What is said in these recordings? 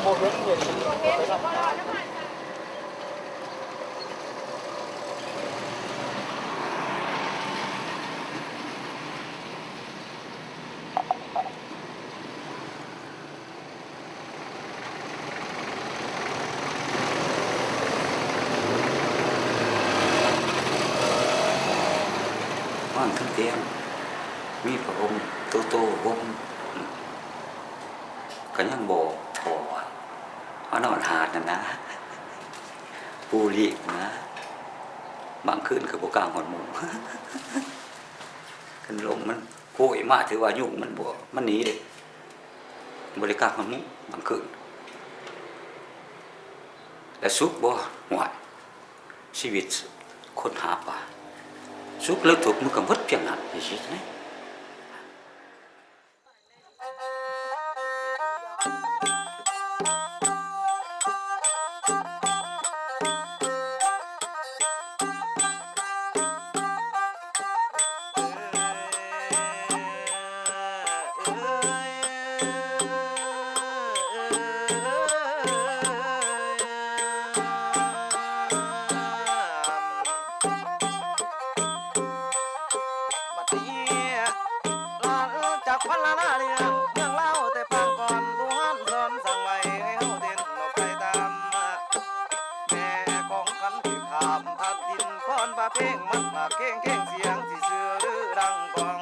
ນອນທັງຕຽງ ມີຜ້າຫົ່ມໂຕໆຫົ່ມ ກໍຍັງບອກພໍ່ວ່າ ມານອນຫາດນັ້ນນະ ປູລີກນະ ບາງຄືນກໍບໍ່ກາງຮອດມຸ້ງ ຄັນລົມມັນໂກຍມາ ຖືວ່າຍຸງມັນບໍ່ ມັນໜີເດ້ ບໍ່ໄດ້ກາງຮອດມຸ້ງບາງຄືນ ແລ້ວສຸກບໍ່? ຫ້ວຍ ຊີວິດຄົນຫາປາ ສຸກແລ້ວທຸກມັນກໍໝົດພຽງນັ້ນ ໄປເຮັດແນວໃດ? ບັດນີ້ ຫຼັງຈາກພັນລະນາເລື່ອງ ເລື່ອງລາວແຕ່ປາງກ່ອນ ຜູ້ຮ້ານສອນສັ່ງໄວ້ໃຫ້ເຮົາເຕັ້ນອອກໄປຕາມ ແມ່ຂອງຂັນທີ່ຂ້າມທາດດິນ ຄອນປະເພງມັນໝາກເຄງ ເຄງສຽງຊິຊື່ລືດັງກ້ອງ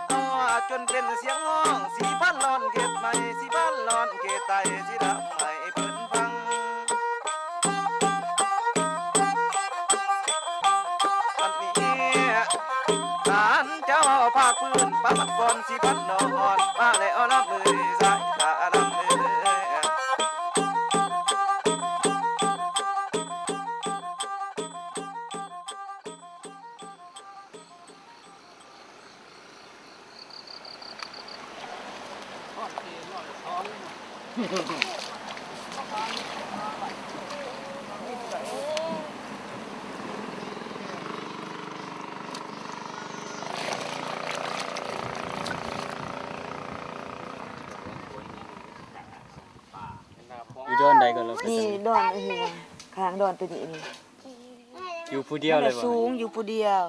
ເອົາວ່າຈົນເປັນສຽງຮ້ອງ ສີພັນລ້ອນເຂດໃໝ່ ສີພັນລ້ອນເຂດໃຕ້ ຊິລຳໃຫ້ເພິ່ນຟັງ. ອັນນີ້ ທ່ານເຈົ້າພາກພື້ນ ປະມັດກ່ອນ ສີພັນນ້ອງອ່ອນ ມາແລ້ວລຳເອີຍ ສາຍຕາລຳເອີຍ. ຢູ່ດອນໃດກໍແລ້ວ ນີ້ດອນອັນນີ້ນະ ຂ້າງດອນໂຕນີ້ນີ້ ຢູ່ຜູ້ດຽວເລີຍບໍ່? ມັນນະສູງ ຢູ່ຜູ້ດຽວ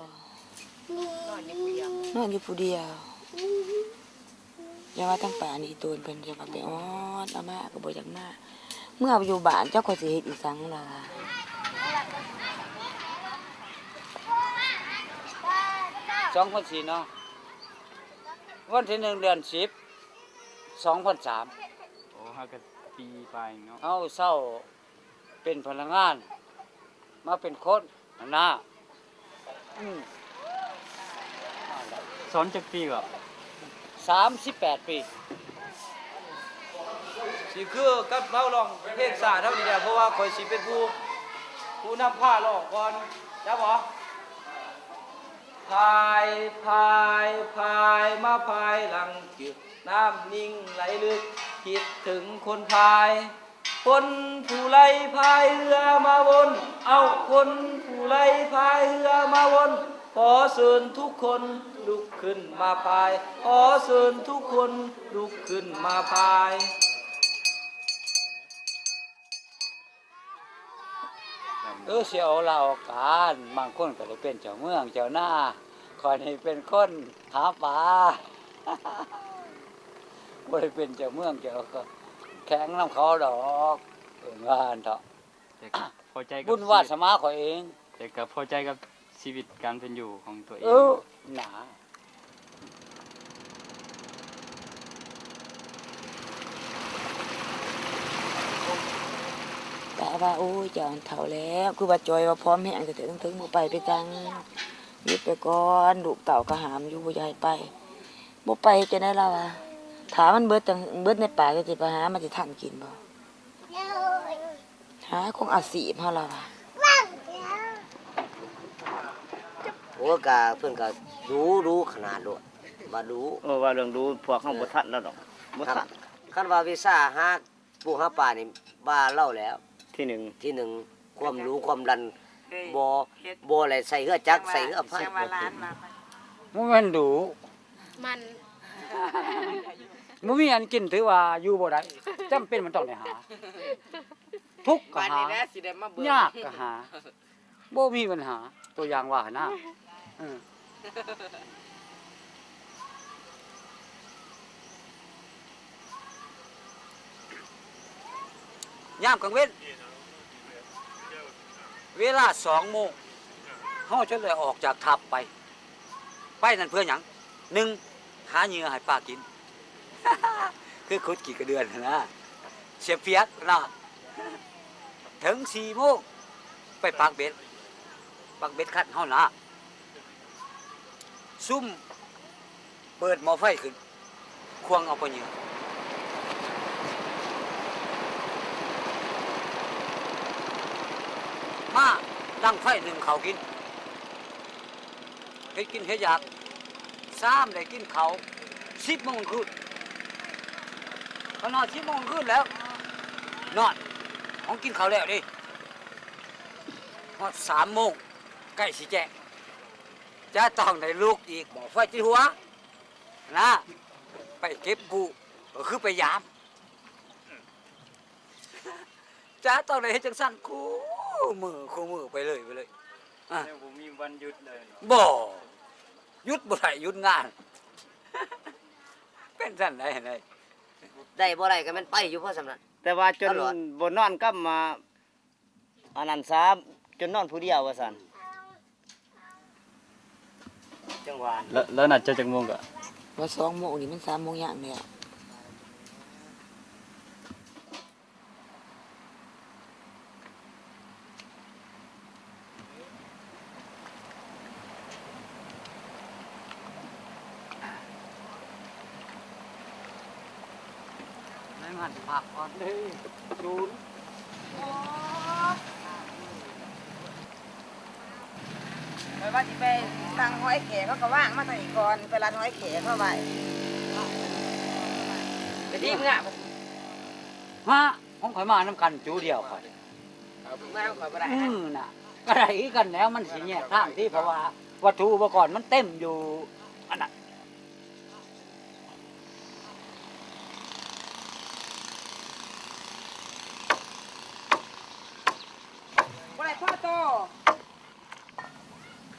ນອນຢູ່ຜູ້ດຽວ ຢ່າວ່າທາງປ່ານີ້ໂຕນເພິ່ນ ຢ່າວ່າໄປອອດເອົາມາກໍບໍ່ຢາກມາ ເມື່ອຢູ່ບ້ານຈັກຂ້ອຍຊິເຮັດອີ່ສັງລະວ່າ. ສອງພັນສີ່ເນາະ ວັນທີໜຶ່ງ ເດືອນສິບ ສອງພັນສາມ ໂອ້ ຫາກະປີປາຍເນາະ ເຮົາເຊົາ ເປັນພະນັກງານ ມາເປັນຄົນຫັ້ນນະ ອືມ. ສອນຈັກປີກໍ? ສາມສິບແປດປີ. ຊິຄືກັບເວົ້າຮ້ອງເພງຊາດເຮົານີ້ແຫຼະ ເພາະວ່າຂ້ອຍຊິເປັນຜູ້ ຜູ້ນຳພາຮ້ອງກ່ອນ ຈະບໍ່? ພາຍ ພາຍ ພາຍ ມາພາຍຫຼັງຈຶກ ນ້ຳນິ່ງໄຫຼລຶກ ຄິດເຖິງຄົນພາຍ ຄົນຜູ້ໄຫຼພາຍເຮືອມາວົນ ເອົ້າ ຄົນຜູ້ໄຫຼພາຍເຮືອມາວົນ ຂໍເຊີນທຸກຄົນລຸກຂຶ້ນມາພາຍ ຂໍເຊີນທຸກຄົນລຸກຂຶ້ນມາພາຍ. ເອີ ຊິເອົາລາວອອກການ ບາງຄົນກໍໄດ້ເປັນເຈົ້າເມືອງເຈົ້ານາ ຂ້ອຍນີ້ເປັນຄົນຫາປາ ບໍ່ໄດ້ເປັນເຈົ້າເມືອງເຈົ້າແຂວງນຳເຂົາດອກ ເອີ້ນວ່າຫັ້ນເຖາະ ແຕ່ກໍພໍໃຈກັບ ບຸນວາສະໜາຂ້ອຍເອງ ແຕ່ກໍພໍໃຈກັບຊີວິດການເປັນຢູ່ຂອງຕົວເອງ ເອີ ນາ. ກະວ່າ ໂອ້ຍ ເຈົ້າເຖົ້າແລ້ວ ຄືວ່າຈ່ອຍວ່າພ້ອມແຮງແທ້ໆ ເຖິງໆ ບໍ່ໄປໄປຈັ່ງ ຢຸດໄປກ່ອນ ລູກເຕົ້າກໍຫ້າມຢູ່ ບໍ່ຢາກໃຫ້ໄປ ບໍ່ໄປເຮັດຈັ່ງໃດລາວວ່າ ຖ້າມັນເບິດ ເບິດໃນປ່າ ຈະຊິໄປຫາ ມັນຊິທັນກິນບໍ່? ຫາຂອງອາຊີບເຮົາລະວ່າ. ໂອ້ ກະເພິ່ນກະດຸ ດຸຂະໜາດໂລດ ວ່າດຸ. ເອີ ວ່າເລື່ອງດຸ ພວກເຮົາບໍ່ທັນລາວດອກ ບໍ່ທັນ. ຄັນວ່າວິຊາຫາປູຫາປານີ້ ວ່າລາວແລ້ວ ທີໜຶ່ງ ທີໜຶ່ງ ຄວາມດຸຄວາມດັນ ບໍ່ ບໍ່ໄດ້ໃຊ້ເຮືອຈັກ ໃຊ້ເຮືອພາຍ. ບໍ່ແມ່ນດຸ ມັນ ບໍ່ມີອັນກິນຖືວ່າຢູ່ບໍ່ໄດ້ ຈຳເປັນມັນຕ້ອງໄດ້ຫາ ທຸກກໍຫາ ບາດນີ້ແຫຼະຊິໄດ້ມາເບິ່ງ ຍາກກໍຫາ ບໍ່ມີບັນຫາ ຕົວຢ່າງວ່າຫັ້ນນະ ເອີ ຍາມກາງເວັນ ເວລາສອງໂມງ ເຮົາຈະໄດ້ອອກຈາກທັບໄປ ໄປນັ້ນເພື່ອຫຍັງ? ໜຶ່ງ ຫາເຫຍື່ອໃຫ້ປາກິນ ຄືຂຸດຂີ້ກະເດືອນຫັ້ນນະ ສຽບປຽກເນາະ ເຖິງສີ່ໂມງ ໄປປັກເບັດ ປັກເບັດຄັນເຮົານະ ຊຸມເປີດໝໍ້ໄຟຂຶ້ນ ຄວງເອົາປາເຫຍື່ອ ມາດັງໄຟໜຶ້ງເຂົ້າກິນ ເຮັດກິນເຮັດຢາກ ຊາມໄດ້ກິນເຂົ້າສິບໂມງຄືນ ພອນອນສິບໂມງຄືນແລ້ວ ນອນ ເຮົາກິນເຂົ້າແລ້ວເດ້ ຮອດສາມໂມງ ໃກ້ຊິແຈ້ງ ຈະຕ້ອງໄດ້ລຸກອີກ ໝໍ້ໄຟຕິດຫົວນະ ໄປເກັບກູ້ ກໍຄືໄປຢາມ ຈະຕ້ອງໄດ້ເຮັດຈັ່ງຊັ້ນຄູ່ມື້ ຄູ່ມື້ໄປເລີຍ ໄປເລີຍ ອາ ແລ້ວບໍ່ມີວັນຢຸດເລີຍເນາະ ບໍ່ ຢຸດບໍ່ໄດ້ ຢຸດງານ ເປັນຊັ້ນໃດ ໄດ້ບໍ່ໄດ້ກໍແມ່ນໄປຢູ່ພໍສ່ຳນັ້ນ ແຕ່ວ່າຈົນ ຕະຫຼອດ ບໍ່ນອນກັບມາ ອັນນັ້ນຊະ ຈົນນອນຜູ້ດຽວວ່າຊັ້ນ ຈັ່ງຫວານ ແລ້ວ ແລ້ວນັດເຈົ້າຈັກໂມງກະ? ວ່າສອງໂມງນີ້ ມັນສາມໂມງຍາມແລ້ວ. ໄດ້ມາພັກກ່ອນເດ້ ຈູນ ຂ້ອຍວ່າຊິໄປສັ່ງຫອຍແຂກ ເຂົາກໍວ່າງມາທາງນີ້ກ່ອນ ໄປລັດຫອຍແຂກເຂົາໄວ້ ໄປດີເມືອ ຮະ ຂອງຂ້ອຍມານຳກັນຈູດຽວຂ້ອຍ ເອົາເມືອນຳຂ້ອຍບໍ່ໄດ້ ອື ນະ ນະ ກໍໄດ້ຄືກັນແລ້ວ ມັນຊິແຍກທາງຕິ ເພາະວ່າວັດຖຸອຸປະກອນມັນເຕັມຢູ່ອັນນັ້ນ ບໍ່ໄດ້ພໍໂຕ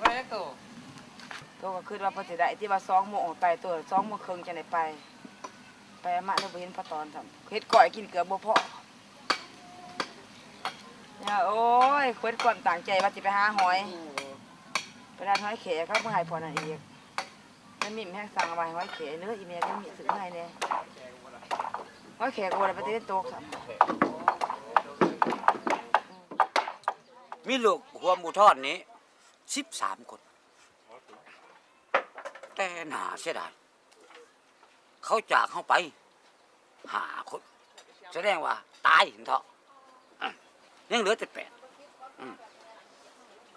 ບໍ່ໄດ້ໂຕ ໂຕກໍຄິດວ່າເພິ່ນຊິໄດ້ ທີ່ວ່າສອງໂມງອອກໄປ ໂຕສອງໂມງເຄິ່ງຈັ່ງໄດ້ໄປ ໄປມາເລີຍບໍ່ເຫັນພໍ່ຕອນຊ້ຳ ເຮັດກ້ອຍກິນເກືອບບໍ່ພໍ ໂອ້ຍ ຄວາມຕັ້ງໃຈວ່າຊິໄປຫາຫອຍ ໄປລັດຫອຍແຂກ ເຂົາບໍ່ໃຫ້ພວກນັ້ນອີກ ແມ່ມິມແຮງສັ່ງວ່າໃຫ້ຫອຍແຂກເດີ ອີແມ່ກໍມີຊື້ໃຫ້ແດ່ ຫອຍແຂກກໍບໍ່ໄດ້ໄປຕາເວັນຕົກຊ້ຳ ມີລູກຮ່ວມອຸທອນນີ້ສິບສາມຄົນ ແຕ່ໜ້າເສຍດາຍ ເຂົາຈາກເຮົາໄປຫ້າຄົນ ສະແດງວ່າຕາຍຫັ້ນເຖາະ ຍັງເຫຼືອແຕ່ແປດ ອືມ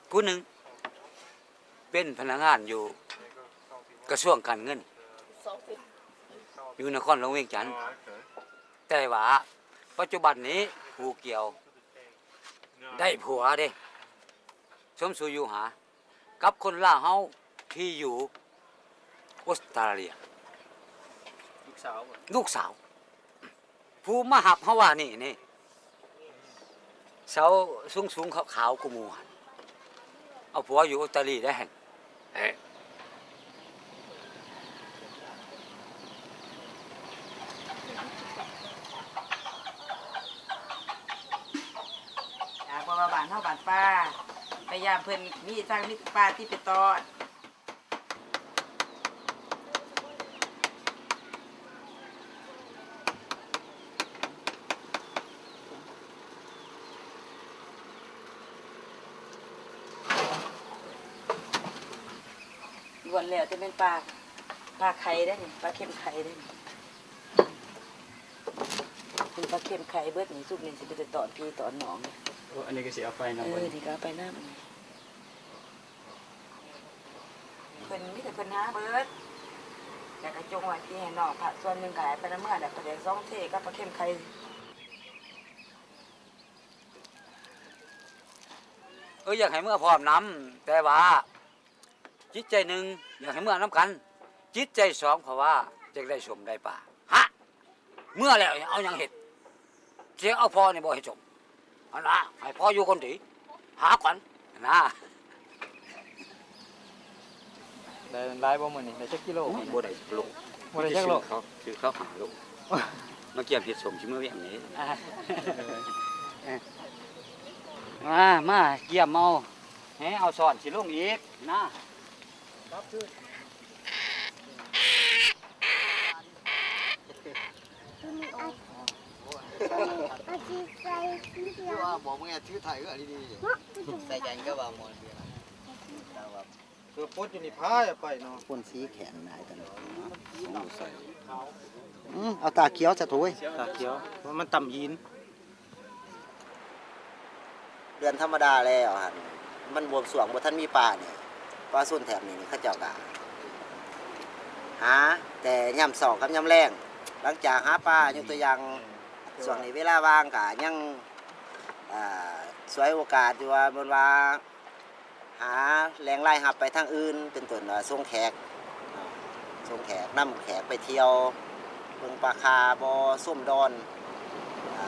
ຜູ້ໜຶ່ງເປັນພະນັກງານຢູ່ກະຊວງການເງິນ ຢູ່ນະຄອນຫຼວງວຽງຈັນ ແຕ່ວ່າປັດຈຸບັນນີ້ຜູ້ກ່ຽວໄດ້ຜົວເດ້ ສົມສູ່ຢູ່ຫາ ກັບຄົນລາວເຮົາທີ່ຢູ່ອົດສະຕາເລຍ ລູກສາວບໍ່? ລູກສາວ ຜູ້ມາຮັບເຮົາວ່ານີ້ນີ້ ສາວສູງໆຂາວໆກວ່າໝູ່ຫັ້ນ ເອົາຜົວຢູ່ອົດສະຕາລີໄດ້ຫັ້ນ. ເພາະວ່າບ້ານເຮົາບ້ານປ່າ ໄປຢາມເພິ່ນມີທັງມີປາຕິໄປຕ້ອນ. ລ້ວນແລ້ວແຕ່ແມ່ນປາ ປາໄຂ່ເດ້ນີ້ ປາເຄັມໄຂ່ເດ້ນີ້ ເປັນປາເຄັມໄຂ່ເບິດນີ້ ຊຸມນີ້ຊິໄປແຕ່ຕອນພີ່ຕອນນ້ອງ. ໂອ້ ອັນນີ້ກໍຊິເອົາໄປນຳ ເອີ ນີ້ກໍເອົາໄປນຳ. ເພິ່ນມີແຕ່ເພິ່ນຫາເບິດ ແລ້ວກໍຈົ່ງໄວ້ພີ່ໃຫ້ນ້ອງ ພາກສ່ວນໜຶ່ງກໍໃຫ້ໄປນຳເມືອ ແລ້ວປາແດກສອງເທກັບປາເຄັມໄຂ່. ເອີ ຢາກໃຫ້ເມືອພ້ອມນຳ ແຕ່ວ່າຈິດໃຈໜຶ່ງຢາກໃຫ້ເມືອນຳກັນ ຈິດໃຈສອງເພາະວ່າຢາກໄດ້ສົ້ມໄດ້ປາ. ຫະ! ເມື່ອແລ້ວເອົາຫຍັງເຮັດ? ຊິເອົາພໍ່ນີ້ບໍ່ເຮັດສົມຫັ້ນນະ ໃຫ້ພໍ່ຢູ່ຄົນດີ ຫາກ່ອນຫັ້ນນະ. ໄດ້ຫຼາຍບໍ່ມື້ນີ້? ໄດ້ຈັກກິໂລ? ໂອ້ຍ ບໍ່ໄດ້ຈັກໂລ ບໍ່ໄດ້ຈັກໂລ ຊື້ເຂົ້າ ຊື້ເຂົ້າຫ້າໂລ ມາກຽມເຮັດສົມຊິເມືອວຽງນີ້. ອ່າ ມາ ມາກຽມເອົາ ແຫ ເອົາຊ້ອນຊິລົງອີກນະ. ໂຕນີ້ອາດ ອາດຊິໃສ່ສີເຫຼືອງ ຄືວ່າບອກມຶງແອດຖືຖ່າຍເອື້ອດີໆ ເນາະ ໃສ່ໃຈກໍວ່າໝໍເບຍລະ ແຕ່ວ່າ ເກີບປົດຢູ່ນີ້ພາໄປເນາະ ຄົນສີແຂນຫຼາຍກັນ ອືມ ເອົາຕາຂຽວຊະໂທ້ຍ ຕາຂຽວ ມັນຕຳຫີນ. ເດືອນທຳມະດາແລ້ວຫັ້ນ ມັນບໍ່ ຊ່ວງບໍ່ທັນມີປານີ້ ປະຊາຊົນແຖບນີ້ນີ້ ເຂົາເຈົ້າກະຫາແຕ່ຍາມເຊົ້າກັບຍາມແລງ. ຫຼັງຈາກຫາປາ ຍົກຕົວຢ່າງ ຊ່ວງນີ້ເວລາວ່າງກະຍັງ ອ່າ ສວຍໂອກາດຢູ່ວ່າ ແມ່ນວ່າ ຫາແຫຼ່ງລາຍຮັບໄປທາງອື່ນ ເປັນຕົ້ນວ່າສົ່ງແຂກ ສົ່ງແຂກ ນຳແຂກໄປທ່ຽວ ເບິ່ງປາຂ່າບໍ່ ຊົມດອນ ອ່າ.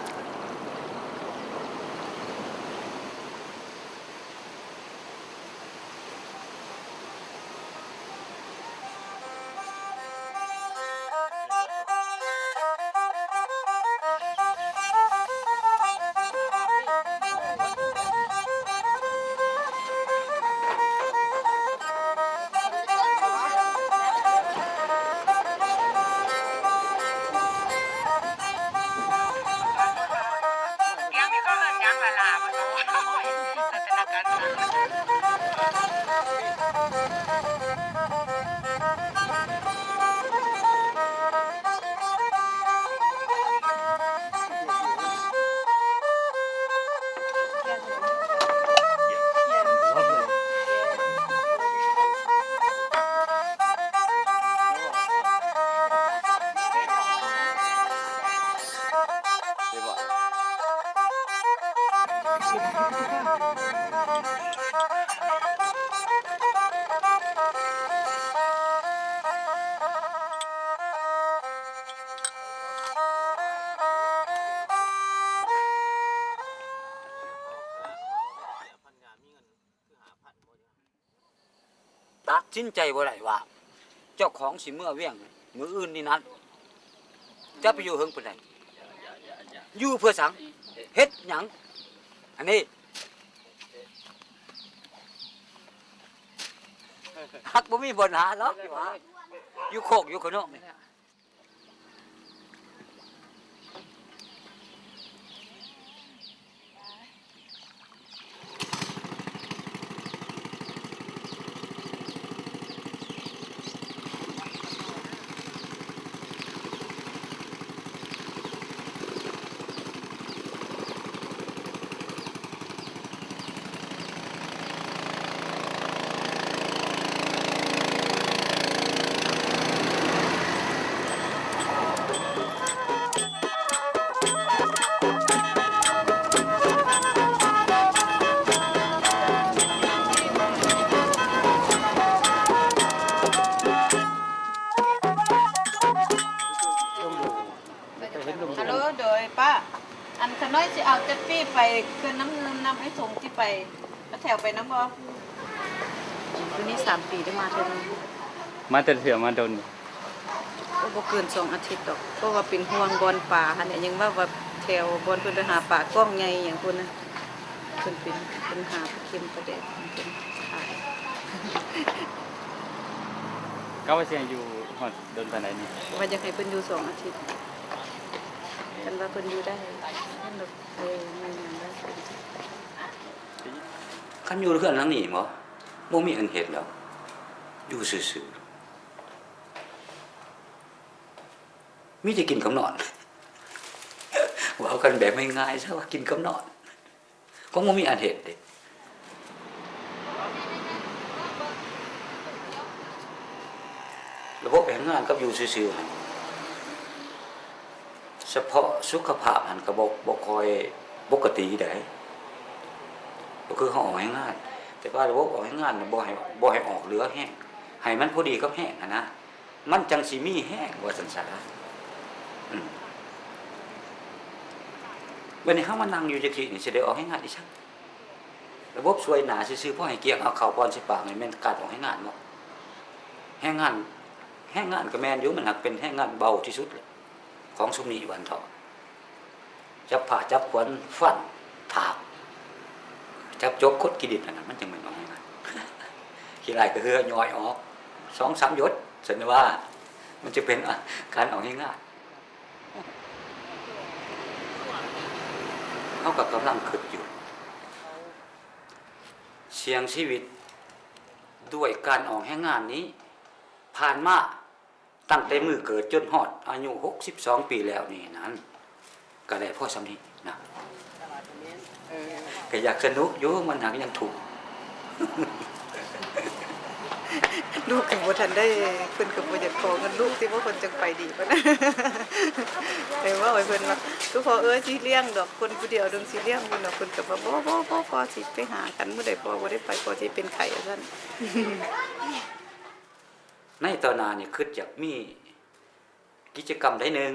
ຕັດສິນໃຈບໍ່ໄດ້ວ່າ ເຈົ້າຂອງຊິເມືອວຽງມື້ອື່ນນີ້ນັ້ນ ຈະໄປຢູ່ເຫິງປານໃດ? ຢູ່ເພື່ອຫຍັງ? ເຮັດຫຍັງ? ອັນນີ້ ຫາກບໍ່ມີບ່ອນຫາດອກ ຢູ່ໂຄກຢູ່ຂະນອກນີ້. ຮັລໂຫຼ ໂດຍປ້າ ອັນຂ້ານ້ອຍຊິເອົາແທັກຊີໄປເຂື່ອນນ້ຳງື່ມ ນຳໄອ້ສົງຊິໄປ ປ້າແຖວໄປນຳບໍ່? ຢູ່ນີ້ສາມປີໄດ້ມາເທື່ອໜຶ່ງ ມາແຕ່ເທື່ອມາດົນ ໂອ້ ບໍ່ເກີນສອງອາທິດດອກ ເພາະວ່າເປັນຫ່ວງບ່ອນປາຫັ້ນແຫຼະ ຍັງເວົ້າວ່າແຖວບ່ອນເພິ່ນໄປຫາປາກ້ອງໃຫຍ່ຫຍັງພຸ້ນນະ ເພິ່ນເປັນ ເພິ່ນຫາປາເຄັມປາແດກເພິ່ນຂາຍ ກະວ່າຊິໃຫ້ຢູ່ຮອດດົນປານໃດນີ້? ວ່າຢາກໃຫ້ເພິ່ນຢູ່ສອງອາທິດ ຄັນວ່າເພິ່ນຢູ່ໄດ້ ເພິ່ນດອກ ເອີ ມີຫຍັງໄດ້ ຄັນຢູ່ເຮືອນຫຼັງນີ້ບໍ ບໍ່ມີອັນເຮັດແລ້ວ ຢູ່ຊື່ໆ ມີແຕ່ກິນກັບນອນ ເວົ້າກັນແບບງ່າຍໆຊະວ່າກິນກັບນອນ ຄົງບໍ່ມີອັນເຮັດເດ້. ລະບົບແຮງງານກັບຢູ່ຊື່ໆຫັ້ນ ສະເພາະສຸຂະພາບຫັ້ນກະບໍ່ ບໍ່ຄ່ອຍປົກກະຕິໃດ ກໍຄືເຮົາອອກແຮງງານ ແຕ່ວ່າລະບົບອອກແຮງງານນະ ບໍ່ໃຫ້ ບໍ່ໃຫ້ອອກເຫຼືອແຮງ ໃຫ້ມັນພໍດີກັບແຮງຫັ້ນນະ ມັນຈັ່ງຊິມີແຮງ ວ່າຊັ້ນຊະ ອືມ. ບັດນີ້ເຮົາມານັ່ງຢູ່ຈັ່ງຊີ້ນີ້ ຊິໄດ້ອອກແຮງງານອີ່ຫຍັງ? ລະບົບຊ່ວຍໜ້າຊື່ໆ ພໍໃຫ້ກຽງເອົາເຂົ້າກ່ອນຊິປາກນີ້ ແມ່ນການອອກແຮງງານບໍ່? ແຮງງານ ແຮງງານກໍແມ່ນຢູ່ ມັນຫາກເປັນແຮງງານເບົາທີ່ສຸດແຫຼະ ຂອງຊຸມນີ້ວ່າຊັ້ນເຖາະ. ຈັບພ້າຈັບຂວັນ ຟັນຖາກ ຈັບຈົກ ຂຸດຂີ້ດິນ ອັນນັ້ນມັນຈັ່ງແມ່ນອອກແຮງງານ. ຂີ້ໄລ່ກໍເຫື່ອຍ້ອຍອອກ ສອງສາມຢົດ ຊັ້ນວ່າ ມັນຈະເປັນ ອາ ການອອກແຮງງານ. ເຮົາກໍກຳລັງຄິດຢູ່ ສ່ຽງຊີວິດດ້ວຍການອອກແຮງງານນີ້ ຜ່ານມາຕັ້ງແຕ່ມື້ເກີດຈົນຮອດອາຍຸຫົກສິບສອງປີແລ້ວນີ້ນັ້ນ ກໍໄດ້ພໍສ່ຳນີ້ນະ. ເອີ ກໍຢາກສະໜຸກຢູ່ ມັນຫາກຍັງທຸກ. ລູກກໍບໍ່ທັນໄດ້ ເພິ່ນກໍບໍ່ຢາກຂໍເງິນລູກຕິ ວ່າເພິ່ນຈັ່ງໄປດີປານນັ້ນ. ເອີ ເວົ້າໃຫ້ເພິ່ນວ່າ ຄືພໍ່ເອີຍຊິລ້ຽງດອກ ຄົນຜູ້ດຽວໜຶ່ງຊິລ້ຽງຢູ່ດອກ. ເພິ່ນກໍວ່າ ບໍ່ ບໍ່ ບໍ່ ພໍ່ຊິໄປຫາກັນ ມື້ໃດພໍ່ບໍ່ໄດ້ໄປ ພໍ່ຊິເປັນໄຂ້ ວ່າຊັ້ນ. ໃນຕໍ່ໜ້ານີ້ຄິດຢາກມີກິດຈະກຳໃດໜຶ່ງ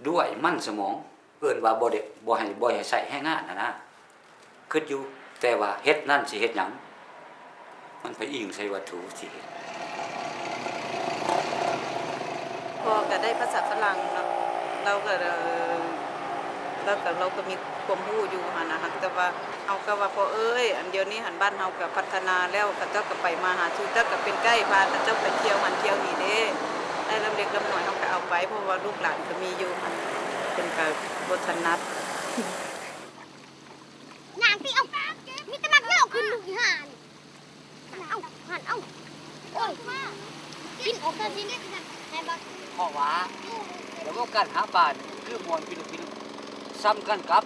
ດ້ວຍມັນສະໝອງ ເອີ້ນວ່າບໍ່ໄດ້ ບໍ່ໃຫ້ ບໍ່ໃຫ້ໃຊ້ແຮງງານຫັ້ນນະ ຄິດຢູ່ ແຕ່ວ່າເຮັດນັ້ນຊິເຮັດຫຍັງ ມັນໄປອີງໃສ່ວັດຖຸທີ່ເຮັດ. ພໍ່ກໍໄດ້ພາສາຝຣັ່ງເນາະ ລາວກໍ ເອີ ລາວກໍ ລາວກໍມີຄວາມຮູ້ຢູ່ຫັ້ນນະ ຫາກແຕ່ວ່າ ເຮົາກໍວ່າ ພໍ່ເອີຍ ອັນດຽວນີ້ຫັ້ນ ບ້ານເຮົາກໍພັດທະນາແລ້ວ ເຂົາເຈົ້າກໍໄປມາຫາສູ່ ເຈົ້າກໍເປັນໄກພາເຂົາເຈົ້າໄປທ່ຽວຫັ້ນທ່ຽວນີ້ເດ້ ໄດ້ລຳເລັກລຳນ້ອຍເຮົາກໍເອົາໄປ ເພາະວ່າລູກຫຼານກໍມີຢູ່ຫັ້ນ ເພິ່ນກໍບໍ່ຖະໜັດ. ຍ່າງຕິ ເອົາ ມີແຕ່ມັກໂຍກຂຶ້ນລູກອີຫ່ານີ້. ເອົາ ຫັ້ນ ເອົາ ໂອ້ຍ ກິນອອກເທື່ອຊິ ໃຫ້ບັກ ເພາະວ່າລະບົບການຫາປານີ້ຄືມ່ວນພິລຶກພິລຶກ ສ່ຳກັນກັບ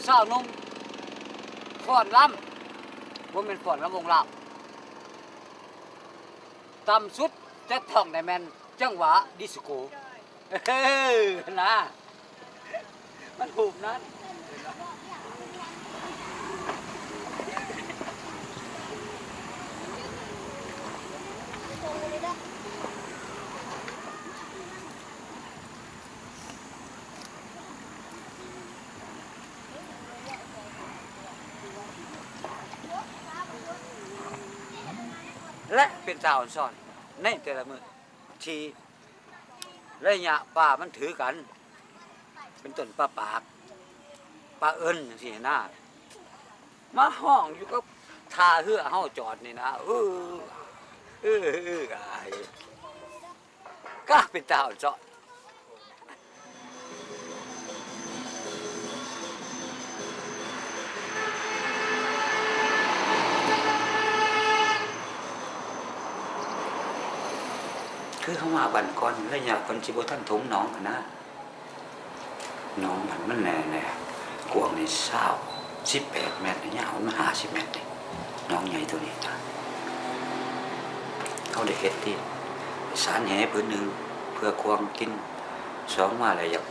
ຊາວໜຸ່ມຟ້ອນລຳ ບໍ່ແມ່ນຟ້ອນລຳວົງລາວ ຕ່ຳສຸດຈະຕ້ອງໄດ້ແມ່ນຈັງຫວະດິສໂກ. ເອີ ນະ ມັນຮູບນັ້ນ. ແລະ ເປັນຕາອອນຊອນໃນແຕ່ລະມື້ທີ່ໄລຍະປາມັນຖືກັນ ເປັນຕົ້ນປາປາກ ປາເອີ້ນ ຈັ່ງຊີ້ນະ ມາຮ້ອງຢູ່ກັບທ່າເຮືອເຮົາຈອດນີ້ນະ ເອີ ເອີ ເອີ ອ້າຍ. ກະເປັນຕາອອນຊອນ. ຄືເຮົາມາບ້ານກ່ອນ ໄລຍະເພິ່ນຊິບໍ່ທັນຖົມໜອງຫັ້ນນະ. ໜອງຫັ້ນມັນແນ່ໆ ກວ້າງນີ້ຊາວ ສິບແປດແມັດ ຍາວມັນຫ້າສິບແມັດເດ້ ໜອງໃຫຍ່ໂຕນີ້ນະ. ເຮົາໄດ້ເຮັດຕິ ສານແຫຜືນໜຶ່ງເພື່ອຄວາງກິນ, ສອງມາແລ້ວຢາກ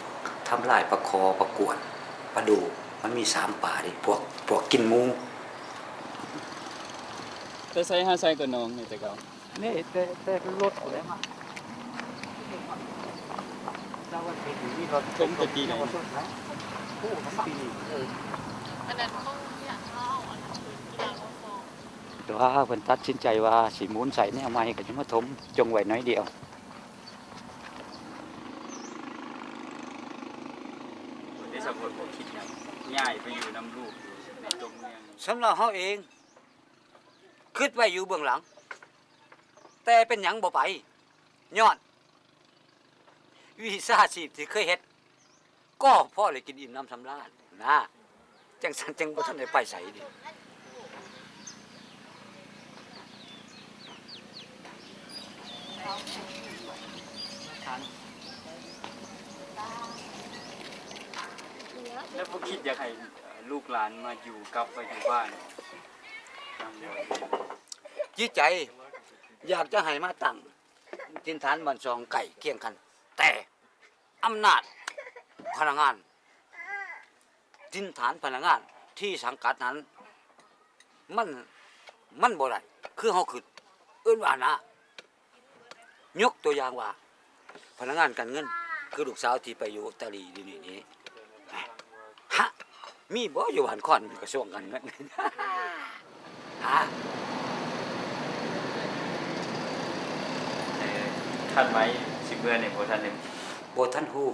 ທຳລາຍປາຄໍ່ ປາກວນ ປາດູ ມັນມີສາມປາເດ້ ພວກ ພວກກິນໝູ. ແຕ່ໃສຫາໃສກໍໜອງນີ້ແຕ່ເກົ່າ. ນີ້ແຕ່ ແຕ່ລົດຜູ້ໃດມາ ເຈົ້າວ່າເປັນມີລົດ ສົມແຕ່ປີໃດ? ໂອ້ ປີນີ້ ເອີ ອັນນັ້ນເຂົາຢາກເອົາອັນນັ້ນຄືກິລາກໍຊອກ ແຕ່ວ່າເພິ່ນຕັດສິນໃຈວ່າຊິໝູນໃສ່ແນວໃໝ່ ກໍຈະມາຖົມຈົງໄວ້ໜ້ອຍດຽວ. ບໍ່ໄດ້ສຳຫຼວດ ບໍ່ຄິດຫຍັງ ຍ້າຍໄປຢູ່ນຳລູກຢູ່ໃນຕົວເມືອງ. ສຳລັບເຮົາເອງ ຄິດໄວ້ຢູ່ເບື້ອງຫຼັງ ແຕ່ເປັນຫຍັງບໍ່ໄປ? ຍ້ອນວິຊາຊີບທີ່ເຄີຍເຮັດ ກໍພໍໄດ້ກິນອີ່ມໜຳສຳລານນະ ຈັ່ງຊັ້ນຈຶ່ງບໍ່ທັນໄດ້ໄປໃສເດ. ແລ້ວບໍ່ຄິດຢາກໃຫ້ລູກຫຼານມາຢູ່ ກັບໄປຢູ່ບ້ານນຳບໍ່? ຈິດໃຈຢາກຈະໃຫ້ມາຕັ້ງຖິ່ນຖານບ້ານຊ່ອງໃກ້ຄຽງກັນ ແຕ່ອຳນາດພະນັກງານ ຖິ່ນຖານພະນັກງານທີ່ສັງກັດນັ້ນ ມັນ ມັນບໍ່ໄດ້ຄືເຮົາຄິດ ເອີ້ນວ່ານະ. ຍົກຕົວຢ່າງວ່າ ພະນັກງານການເງິນ ຄືລູກສາວທີ່ໄປຢູ່ຕາຫຼີດຽວນີ້ນີ້ ຮະ ມີບໍ່ຢູ່ບ້ານຄອນກະຊວງການເງິນ ຮະ ເອີ ທັນໄໝ ຊິເມືອນີ້ບໍ່ທັນ ບໍ່ທັນຮູ້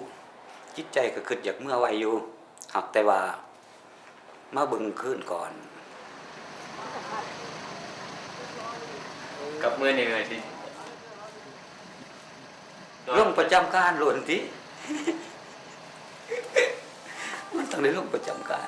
ຈິດໃຈກະຄຶດຢາກເມືອໄວຢູ່ ຫາກແຕ່ວ່າ ມາເບິ່ງຄືນກ່ອນ ກັບເມືອນີ້ເລີຍຕິ ລົງປະຈຳການໂລດຕິ ມັນຕ້ອງໄດ້ລົງປະຈຳການ.